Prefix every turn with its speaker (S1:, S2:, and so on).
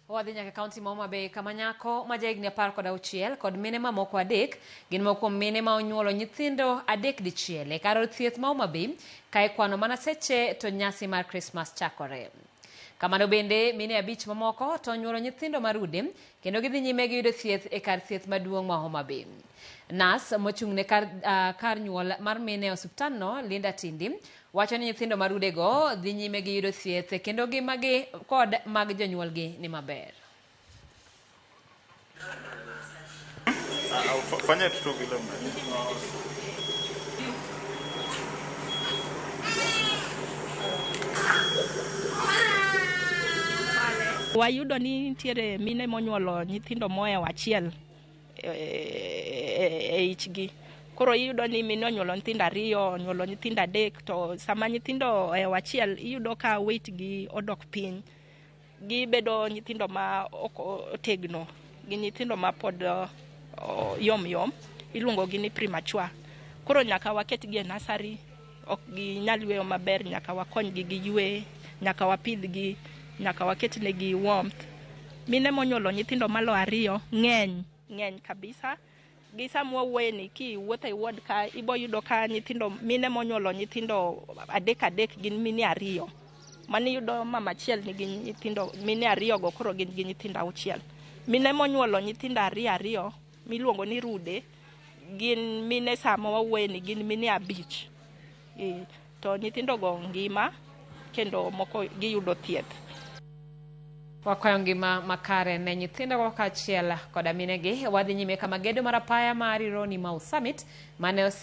S1: Wadhi nyaka kaunti ma Homa Bay kama nyako ma jahigni 16 kod mine mamoko adek gin moko kuom mine ma onyuolo nyithindo adek dichiel e kar od thieth ma Homa Bay ka ikwano mana seche to nyasi mar Krismas chakore. Kamano bende mine abich mamoko to onyuolo nyithindo ma rude kendo gidhi nyime gi yudo thieth e kar thieth maduong' ma Homa Bay. Nas mochung' ne kar, kar nyuol mar mine e osiptandno Linda Tindi wacho ni nyithindo ma rudego dhi nyime gi yudo thieth kendo ngimagi kod mag jonyuolgi ni maber.
S2: Fanya tu vile
S3: Wayudo ni nitiere mine monyuolo nyithindo mohewo achiel e ichgi. Koro iyudo ni mine onyuolo nyithindo ariyo, onyuolo nyithindo adek, to sama nyithindo ohewo achiel iyudo ka weight gi odok piny. Gibedo nyithindo ma ok otegno, gi nyithindo ma pod yom yom, iluongo gi ni premature. Koro nyaka waketgi e nursery, ok ginyal yweyo maber, nyaka wakonygi gi ywe, nyaka wapidhgi, nyaka waketnegi warmth. Mine monyuolo nyithindo malo ariyo ng'eny, ng'eny kabisa. Gi sama wawuoye ni kiwuotho e ward ka ibo yudo ka nyithindo mine monyuolo nyithindo adek adek gin mine ariyo. Mano iyudo mama achiel nigi nyithindo mine ariyo go koro gin gi nyithindo auchiel. Mine monyuolo nyithindo ariyo ariyo miluongo ni rude gin mine sama wawuoye ni gin mine abich. To nyithindo go ngima kendo moko giyudo thieth.
S1: Wakwayo ngima makare ne nyithindogo kaachiel koda minegi. Wadhi nyime kama gedo mar apaya mar Rironi Mau Summit mane osi